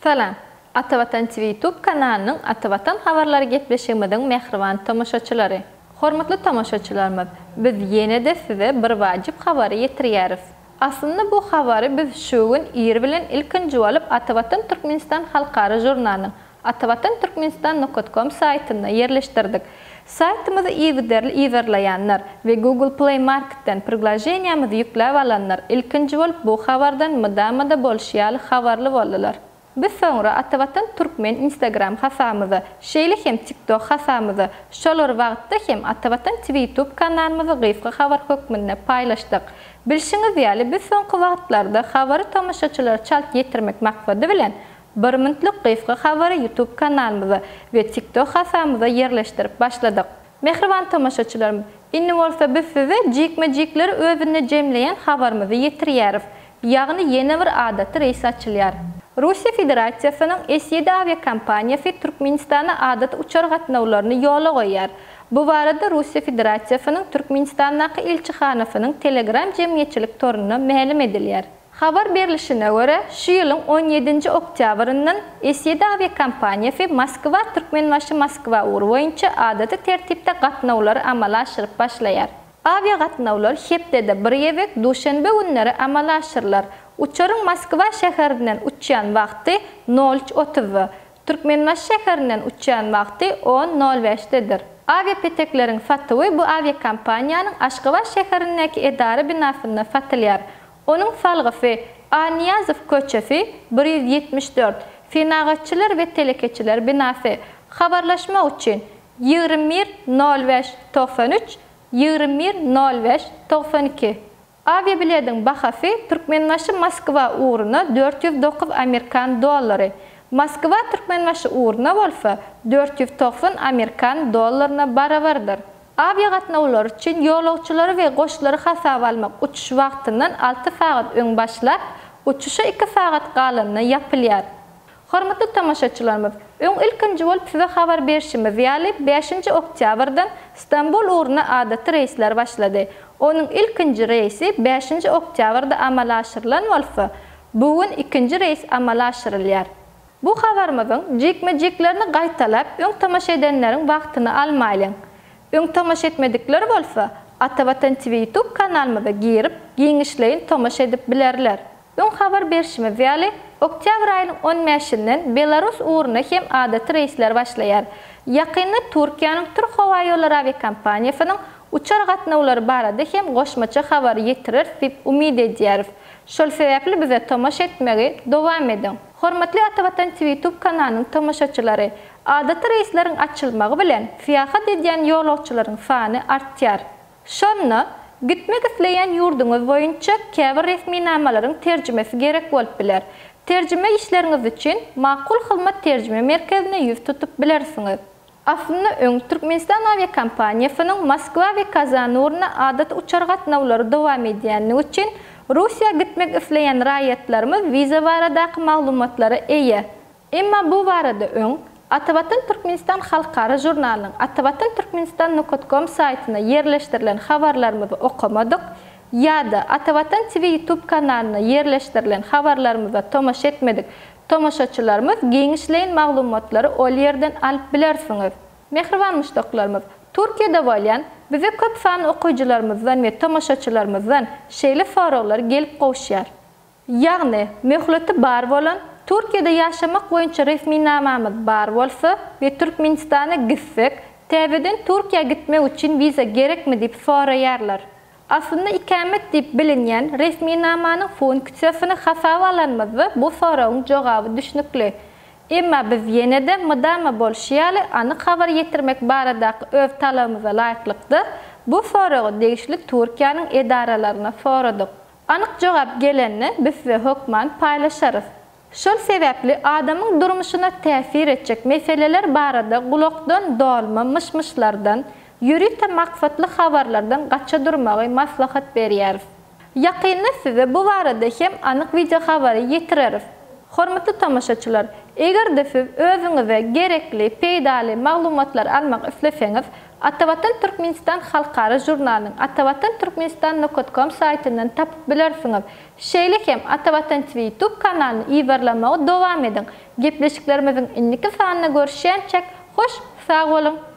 Salam! Atavatan TV YouTube kanalynyň Atavatan habarlary gepleşigimiziň mähriban tomaşaçylary! Hormatly tomaşaçylarymyz, biz ýene-de size bir wajyp habary ýetirýäris. Aslynda bu habary biz şu gün ir bilen ilkinji bolup Atavatan Türkmenistan halkara žurnalynyň Atavatan Türkmenistan nokat kom saýtynda ýerleşdirdik. Saýtymyzy yzygiderli yzarlaýanlar we Google Play Marketden priglaženiýamyzy ýükläp alanlar ilkinji bolup bu habardan mydama-da bolşy ýaly habarly boldular. Biz soňra Atavatan Türkmen Instagram hasabymyza, şeýle hem TikTok hasabymyza, şol bir wagtda hem Atavatan TV YouTube kanalymyza gysga habar hökmünde paýlaşdyk. Bilşiňiz ýaly biz soňky wagtlarda habary tomaşaçylara çalt ýetirmek maksady bilen Bir minutlyk gysga habary YouTube kanalymyza we TikTok hasabymyza ýerleşdirip başladyk. Mähriban tomaşaçylarymyz, indi bolsa biz size jikme-jikleri özünde jemleýän habarymyzy ýetirýäris. Ýagny ýene bir adaty reýs açylýar. Russiýa Federasiýasynyň S-ýedi awiakompaniýasy Türkmenistana adaty uçar gatnawlaryny ýola goýýar. Bu barada Russiýa Federasiýasynyň Türkmenistandaky ilçihanasynyň Telegram jemgyýetçilik torunda mälim edilýär. Habar berlişine görä, şu ýylyň on ýedinji oktýabryndan S-ýedi awiakompaniýasy Moskwa-Türkmenbaşy-Moskwa ugry boýunça adaty tertipde gatnawlary amala aşyryp başlaýar. Awiagatnawlar hepdede bir gezek duşenbe günleri amala aşyrylar. Uçaryň Moskwa şäherinden uçýan wagty nol üç otuzda, Türkmenbaşy şäherinden uçýan wagty on nol bäşdedir. Awiapetekleriň satuwy bu awiakompaniýanyň Aşgabat şäherindäki edara binasynda satylýar. Onuň salgysy, A. Nyýazow köçesi, 174, Senagatçylar we telekeçiler binasy. Habarlaşmak üçin, 21 05 93, 21 05 92. Awiabilediň bahasy Türkmenbaşy-Moskwa ugruna 409 amerikan dollary, Moskwa-Türkmenbaşy ugruna bolsa 490 amerikan dollaryna barabardyr. Awiagatnawlar üçin ýolagçylary we goşlary hasaba almak uçuş wagtyndan alty sagat öň başlap, uçuşa iki sagat galanda ýapylýar. Hormatly tomaşaçylarymyz, öň ilkinji bolup size habar berşimiz ýaly, bäşinji oktýabrdan Stambul ugruna adaty reýsler başlady. Onuň ilkinji reýsi bäşinji oktýabrda amala aşyrylan bolsa, bu gün ikinji reýs amala aşyrylýar. Bu habarymyzyň jikme-jiklerini gaýtalap öň tomaşa edenleriň wagtyny almaýlyň. Öň tomaşa etmedikler bolsa, Atavatan TV YouTube kanalymyza girip giňişleýin tomaşa edip bilerler. Öň habar berşimiz ýaly, oktýabr aýynyň on bäşinden Belarus ugruna hem adaty reýsler başlaýar. Ýakynda Türkiýäniň Türkhowaýollary awiakompaniýasynyň uçar gatnawlary barada hem goşmaça habary ýetireris diýip umyt edýäris. Şol sebäpli bize tomaşa etmegi dowam ediň. Hormatly Atavatan TV YouTube kanalynyň tomaşaçylary! Adaty reýsleriň açylmagy bilen syýahat edýän ýolagçylaryň sany artýar. Şonda, gitmek isleýän ýurduňyz boýunça käbir resminamalaryň terjimesi gerek bolup biler. Terjime işleriňiz üçin Makul Hyzmat terjime merkezine ýüz tutup bilersiňiz. Aslynda öň Türkmenistan awiakompaniýasynyň Moskwa we Kazan ugruna adaty uçar gatnawlary dowam edýänligi üçin Russiýa gitmek isleýän raýatlarymyz wiza baradaky maglumatlara eýe. Emma bu barada öň Atavatan Türkmenistan halkara žurnalynyň Atavatan Türkmenistan nokat kom saýtynda ýerleşdirilen habarlarymyzy okamadyk ýa-da Atavatan TV YouTube kanalynda ýerleşdirilen habarlarymyza tomaşa etmedik Tomaşaçylarymyz giňişleýin maglumatlary ol ýerden alyp bilersiňiz. Mähriban muşdaklarymyz, Türkiýede bolýan bize köp sanly okyjylarymyzdan we tomaşaçylarymyzdan şeýle soraglar gelip gowuşýar. Ýagny, möhleti bar bolan, Türkiýede ýaşamak boýunça resminamamyz bar bolsa we Türkmenistana gitsek, täzeden Türkiýä gitmek üçin wiza gerekmi diýip soraýarlar. Aslynda ikamet diýip bilinýän resminamanyň funksiýasyny hasaba alanymyzda bu soragyň jogaby düşnükli. Emma biz ýene-de mydama bolşy ýaly anyk habar ýetirmek baradaky öz talabymyza laýyklykda bu soragy degişli Türkiýäniň edaralaryna soradyk. Anyk jogap gelende biz size hökman paýlaşarys. Şol sebäpli adamyň durmuşyna täsir etjek meseleler barada gulakdan dolma myş-myşlardan, ýörite maksatly habarlardan gaça durmagy maslahat berýäris. Ýakynda size bu barada hem anyk wideohabary ýetireris. Hormatly tomaşaçylar, eger-de siz özüňize gerekli, peýdaly maglumatlary almak isleseňiz, Atavatan Türkmenistan halkara žurnalynyň Atavatan Türkmenistan nokat kom saýtyndan tapyp bilersiňiz. Şeýle hem Atavatan TV YouTube kanalyny yzarlamagy dowam ediň. Gepleşiklerimiziň indiki sanynda görüşýänçäk hoş sag boluň!